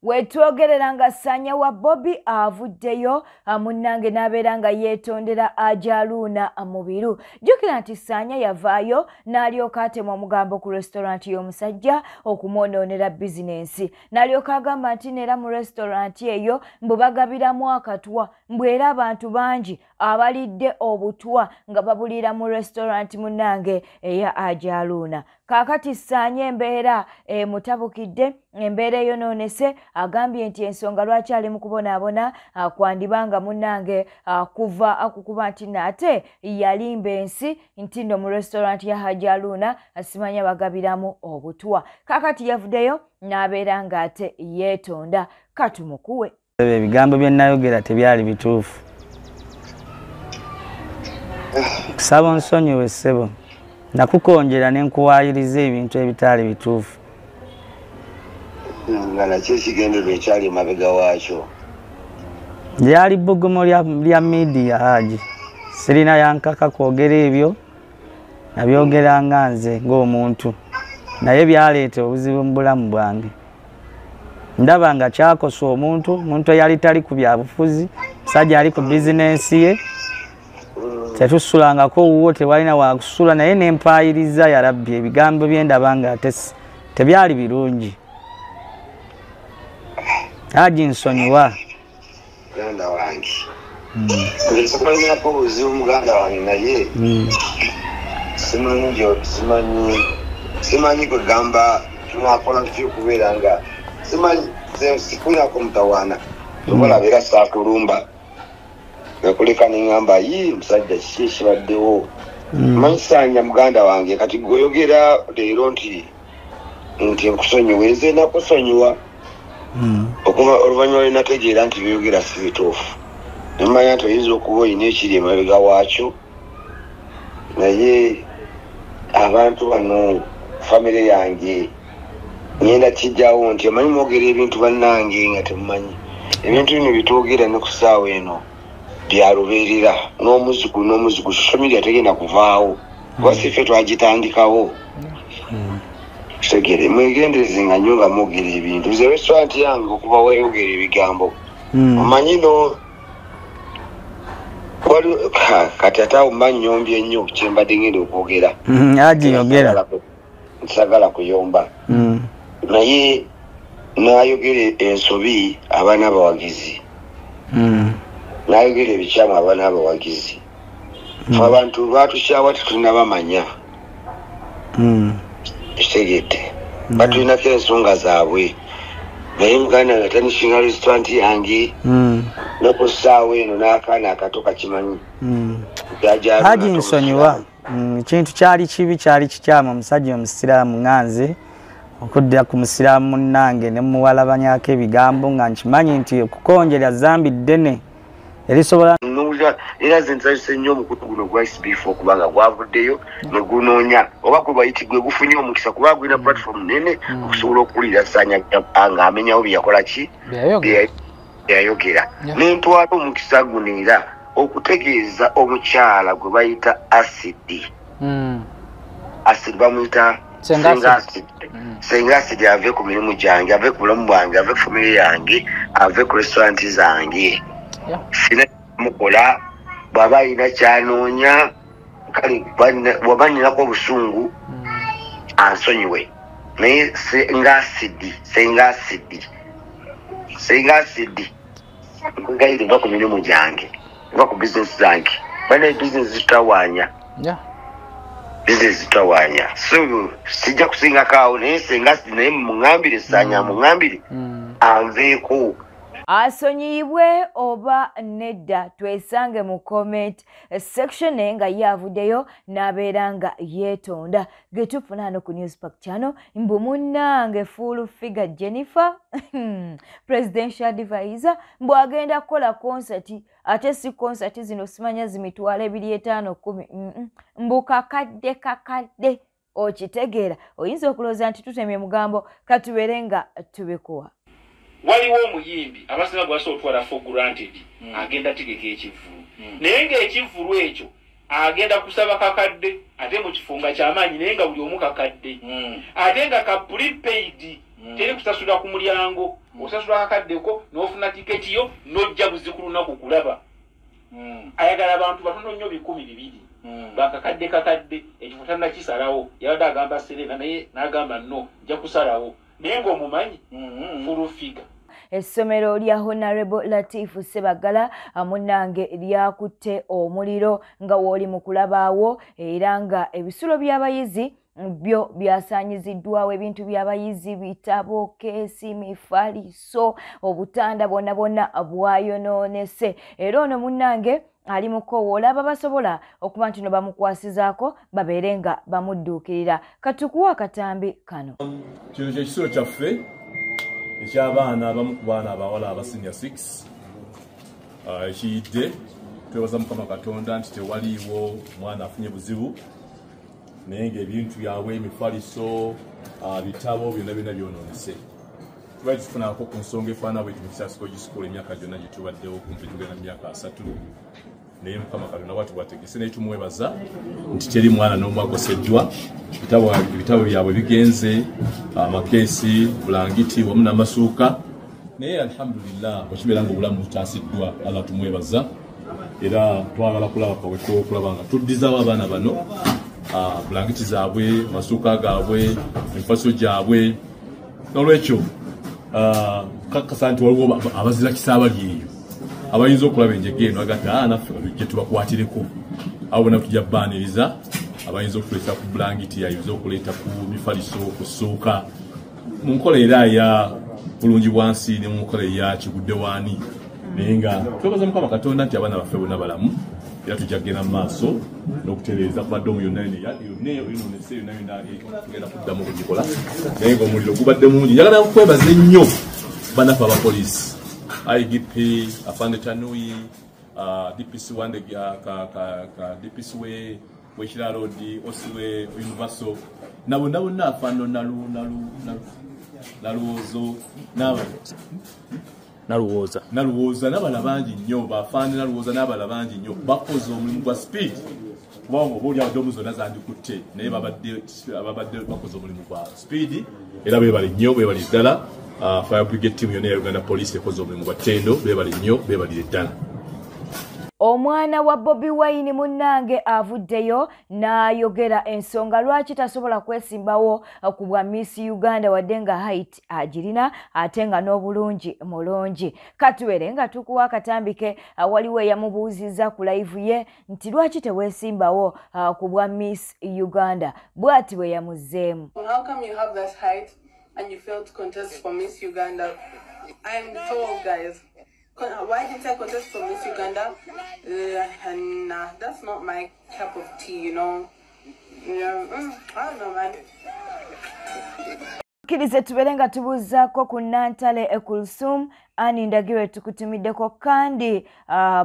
Wetwogerera nga Sanya wa Bobi avuddeyo munnange n'abeera nga yeetondera Ajaluuna Mubiru. Jjukira nti Sanya yavaayo n'alyoka atema omugambo ku restaurant y'omusajja okumwonoonera bizinensi. N'alyoka agamba nti neera mu restaurant eyo mbu bagabiramu akatwa, mbu era abantu bangi abalidde obutwa nga babuliira mu restaurant munnange eya Ajaluuna. Kaakati Sanya embeera emutabukidde, embeera eyonoonese, agambye nti ensonga lwaki ali mu kubonaabona kwandibanga munnange kuva akukuba nti nate yalimba ensi nti nno mu restaurant ya Hajaluuna simanya bagabiramu obutwa. Kaakati yavuddeyo n'abeera ng'ate yeetonda. Katumukuwe. Ebigambo bye nayogera tebyali bituufu. Kusaba onsonyiwe ssebo. Nakukonjera ne nkuwaayiriza ebintu ebitaali bituufu. Nga nakyo ekigendererwa ekyali emabega waakyo. Lyali bbugumu lya miidiya Haji. Sirina yankaka kwogera ebyo, nabyogera nga nze ng'omuntu. Naye byaleeta obuzibu mu bulamu bwange. Ndaba nga kyakosa omuntu, omuntu eyali tali ku byabufuzi, musajja ali ku bizinensi ye. Tetusulangako wuwo, tewalina wakusula, naye ne mpaayiriza ya Rabbi ebigambo bye ndaba nga tebyali birungi. Haji nsonyiwa. Muganda wange. Nze obuzibu muganda wange naye. Simanyi kwegamba tunakola tutya okubeera nga simanyi sikulinako mutawaana. Obalaba era saakulumba. Nakuleka ne ŋŋamba yi musajja kiki ekibaddewo. Manyi Sanya muganda wange kati gweoyogera leero nti nkusonyiwa, nze nakusonyiwa. Okuva oluvannyuma lwe nategeera nti by'oyogera si bituufu. Ne mmanya nti oyinza okuba olina ekiri emabega waakyo, naye abantu bano famire yange ngenda kijjawo nti omanyi mwogera ebintu bannange nga temumanyi. Ebintu bino byetwogera ne ku ssaawa eno bya lubeerera n'omuzigu n'omuzigu, social media tegenda kuvaawo kuba si ffe twagitandikawo. Kitegere mwegendereze nga nnyo nga mwogera ebintu. Nze restaurant yange okuva weeyogera ebigambo omanyi no kati ate awo mba nnyombye nnyo kye mbadde ngenda okwogera. Haji yogera. Nsagala kuyomba. Naye n'ayogera ensobi abaana abawagizi. N'ayogera ebikyamu abaana abawagizi. Ffe abantu baatukyawa tetunnabamanya. Kitegedde. Batulinako ensonga zaabwe. Naye muganda wange tanishinga restaurant yange. Ne ku ssaawa eno n'akaana akato kakimanyi. Haji nsonyiwa. Ekintu kyali kibi, kyali kikyamu omusajja omusiraamu nga nze okudda ku musiraamu munnange ne muwalabanyako ebigambo nga nkimanyi nti okukonjera zambi ddene erisobola. Era nze nsanyuse nnyo omukutu guno gwa SB4 kubanga gwavuddeyo ne gunoonya oba gwe bayiti gwe gufunye omukisa kuba gulina platform nnene okusobola okuwulira Sanya ng'amenyawo bye yakola ki bye yayogera. Ne ntwala omukisa guno era okutegeeza omukyala gwe bayita Acid. Acid bamuyita Senga Acid. Senga Acid ave ku mirimu gyange, ave ku bulamu bwange, ave ku famire yange, ave ku restaurant zange. Sina mukola bw'aba alina kyanoonya, kale bw'aba nninako obusungu ansonyiwe. Naye Senga Acid, Senga Acid, Senga Acid nkwegayirira va ku mirimu gyange, va ku bizinesi zange. Bana bizinesi zitawaanya. Bizinesi zitawaanya. So sijja kusingako awo, naye Senga Acid naye muŋŋambire, Sanya muŋŋambire anveeko. Asonyiyibwe oba nedda, twesange mu comment section naye nga ye avuddeyo n'abeera nga yeetonda. Ge tufuna hano ku Newspark channel mbu munnange full figure Jennifer presidential advisor mbu agenda kukola concert, ate si concert zino simanya zimitwalo 2 5 10 mbu kakadde kakadde. Okitegeera oyinza okulowooza nti tutemye mugambo, katubeere nga tubikuwa. Waliwo omuyimbi abasinga gwe basobola otwala for granted, agenda tegeka ekivvulu, naye ng'ekivvulu ekyo agenda kusaba kakadde ate mu kifo nga kyamaanyi, naye nga buli omu kakadde ate nga ka prepaid. Teri kusasula ku mulyango, osasula akaddeko n'ofuna tiketi yo n'ojja buzi ku lunaku kulaba. Ayagala abantu batono nnyo 2,000. Bakakadde kakadde ekifo tannakisalawo. Yabadde agamba Serena naye n'agamba no nja kusalawo, naye ng'omumanyi full figure. Essomero lya Honorable Latifu Sebagala munnange lyakutte omuliro nga w'oli mu kulabaawo, era nga ebisulo by'abayizi byo byasaanyiziddwawo, ebintu by'abayizi, bitabo, keesi, mifaliso, obutanda bwonna bwonna bwayonoonese. Era ono munnange ali mu koowoola aba basobola okuba nti no bamukwasizaako babeere nga bamudduukirira. Katukuwa akatambi kano. Kino kye kisulo kyaffe eky'abaana abamu ku baana abawala aba senior 6 ekiyidde. Twebaza Mukama Katonda nti tewaliiwo mwana afunye buzibu, naye ng'ebintu byabwe, emifaliso, bitabo byonna byonna byonoonese. Tubadde tufunako ku nsonga efaanana bwe mu Kisasi School emyaka gyonna gye tubaddewo, kumpi tugenda mu myaka 3, naye Mukama Katonda bw'ati bw'ategese, naye tumwebaza nti teri mwana n'omu akoseddwa. Ebitabo byabwe bigenze, amakeesi, bulangiti wamu n'amasuuka, naye alhamdulillah bwe kibeera ng'obulamu butaasiddwa, Allah tumwebaza. Era twagala kulaba kawefube okulaba nga tuddizaawo abaana bano bulangiti zaabwe, amasuuka gaabwe, emifaliso gyabwe. N'olwekyo kakasa nti waliwo abazirakisa abali eyo abayinza okulaba enjega eno agati naffe tujje tubakwatireko. Abo bonna tujja baaniriza, abayinza okutuleeta ku bulangiti, ayinza okuleeta ku mifaliso, ku ssuuka, mu nkola era eya bulungi bwansi ne mu nkola eya kigudde waani. Naye nga twebaza Mukama Katonda nti abaana baffe bonna balamu, era tujja kugenda mu maaso n'okutereeza kuba doomu yonna yonna yonoonese, yonna yonna tugenda kuddamu okugikola, naye ng'omuliro gubadde mungi. Njagala kwebaza ennyo bannaffe abapoliisi, IGP Afande Tanuyi, DPC Wande, ka DPC we w'Ekira Road, OC we Universal, na bonna bonna, Afande Naluwozo Naluwooza Naluwooza n'abala bangi nnyo, baafande Naluwooza n'abala bangi nnyo bakoze omulimu gwa speed, kubanga oba oli awo doomu zonna zandikutte, naye babadde bakoze omulimu gwa speed, era beebale nnyo, beebale ddala. Fire brigade team yonna ya Uganda Police ekoze omulimu gwa ttendo, beebale nnyo, beebalire ddala. Omwana wa Bobi Wine munnange avuddeyo n'ayogera ensonga lwaki tasobola kwesimbawo ku bwa Miss Uganda wadde nga height agirina ate nga n'obulungi mulungi. Katuwere nga tukuwa akatambike. Waliwo eyamubuuzizza ku live ye nti lwaki teweesimbawo ku bwa Miss Uganda, bw'ati bwe yamuzzeemu. How come you have that height and you failed to contest for Miss Uganda? I'm tall, guys. Why didn't I contest for Miss Uganda? Nah, that's not my cup of tea. Yeah, I don't know, man. Kkirize tubeere nga tubuuzaako ku Nantale Kulsum Ani Ndagirwe, tukutumiddeko kandi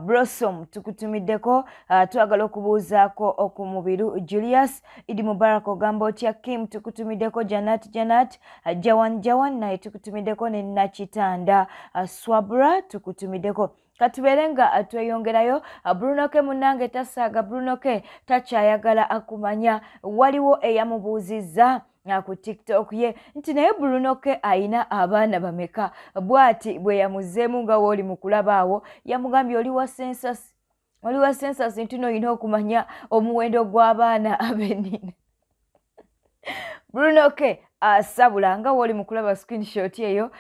Blossom tukutumiddeko, twagala okubuuzaako ku Mubiru Julius Idi Mubarak, ogamba otya? Kim tukutumiddeko, Janat Janat, Jawan Jawan naye tukutumiddeko, ne Nakitanda Swabra tukutumiddeko. Katubeere nga tweyongerayo. Bruno K munnange tasaaga, Bruno K takyayagala kumanya. Waliwo eyamubuuzizza ku TikTok ye nti naye Bruno K ayina abaana bameka, bw'ati bwe yamuzeemu nga wooli mu kulaba awo. Yamugambye oli wa census, oli wa census nti n'olina okumanya omuwendo gw'abaana abenina. Bruno K asabula nga wooli mu kulaba screenshot eyo.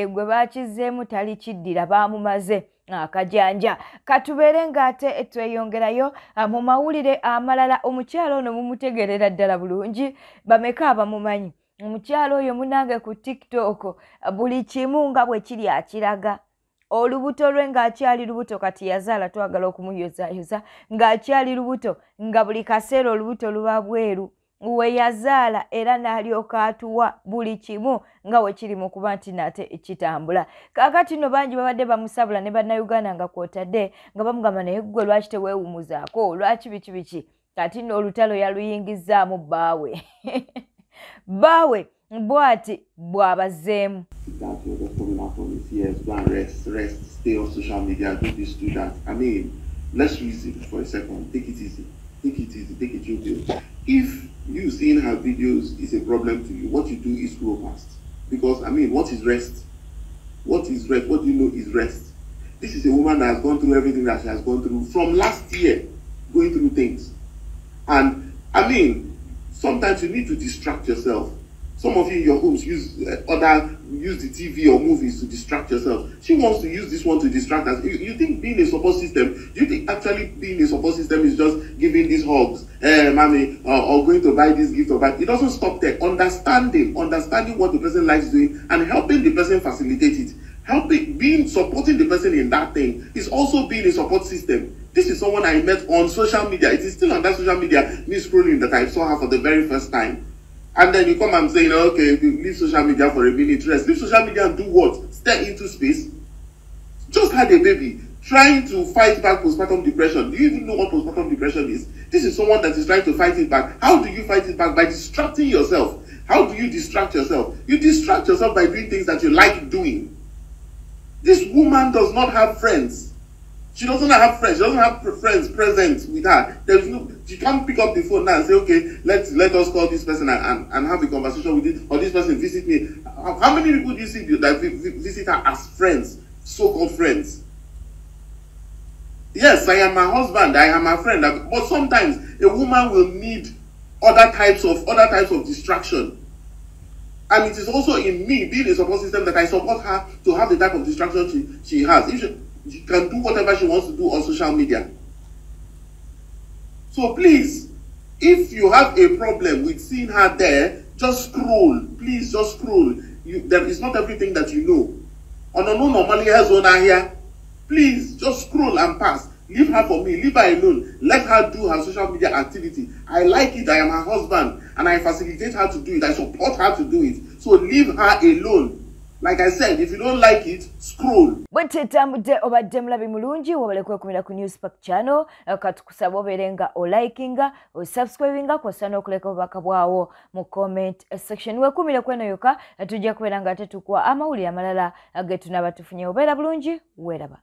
Gwe bakizeemu tali kiddira, baamumaze akajanja. Katubeere ng'ate tweyongerayo mu mawulire amalala. Omukyalo ono mumutegerera ddala bulungi, bameka abamumanyi omukyalo oyo munange ku TikTok? Buli kimu nga bwe kiri akiraga, olubuto lwe ng'akyali lubuto, kati yazaala, twagala okumuyozayoza, ng'akyali lubuto, nga buli kaseera olubuto luba bweru, we yazaala era n'alyoka atuwa buli kimu nga we kiri mu kuba nti nate kitambula. Kaakati nno bangi babadde bamusabula ne Bannayuganda nga kwotadde nga bamugamba naye ggwe lwaki teweewumuzaako, lwaki biki biki. Kati nno olutalo yaluyingizzaamu bbaawe, bbaawe bw'ati bw'abazeemu. That you're just coming out from his ears, go and rest, rest, stay on social media, do this, do that. I mean, let's reason for a second. Take it easy. Take it easy. Take it chill. If you seeing her videos is a problem to you, what you do is grow past. Because, I mean, what is rest? What is rest? What do you know is rest? This is a woman that has gone through everything that she has gone through from last year, going through things. And, I mean, sometimes you need to distract yourself. Some of you in your homes use use the TV or movies to distract yourself. She wants to use this one to distract us. You think being a support system, do you think actually being a support system is just giving these hugs, hey, mommy, or going to buy this gift or buy? It doesn't stop there. Understanding what the person likes doing and helping the person facilitate it. Supporting the person in that thing is also being a support system. This is someone I met on social media. It is still on that social media, me scrolling, that I saw her for the very first time. And then you come and say, okay, leave social media for a minute, rest. Leave social media and do what? Stare into space. Just had a baby, trying to fight back postpartum depression. Do you even know what postpartum depression is? This is someone that is trying to fight it back. How do you fight it back? By distracting yourself. How do you distract yourself? You distract yourself by doing things that you like doing. This woman does not have friends. She doesn't have friends. She doesn't have friends present with her. There's no. She can't pick up the phone now and say, okay, let us call this person and have a conversation with it, or this person visit me. How many people do you see that visit her as friends, so-called friends? Yes, I am my husband. I am my friend. But sometimes a woman will need other types of distraction. And it is also in me being a support system that I support her to have the type of distraction she has. If she can do whatever she wants to do on social media. So please, if you have a problem with seeing her there, just scroll. Please, just scroll. There is not everything that you know. Normally has one here. Please, just scroll and pass. Leave her for me. Leave her alone. Let her do her social media activity. I like it. I am her husband, and I facilitate her to do it. I support her to do it. So leave her alone. Like I said, if you don't like it, scroll. Bwetambudde obadde mulabi mulungi wabale kwekumira ku Newspark channel, katukusaba obeere olikinga, osubscribinga, kw'ossa n'okuleka obubaka bwawo mu comment section. Weekumire kweno yokka, tujja kubeera nga tetukuwa amawulire amalala ge tunaaba tufunye. Obeera bulungi, weeraba.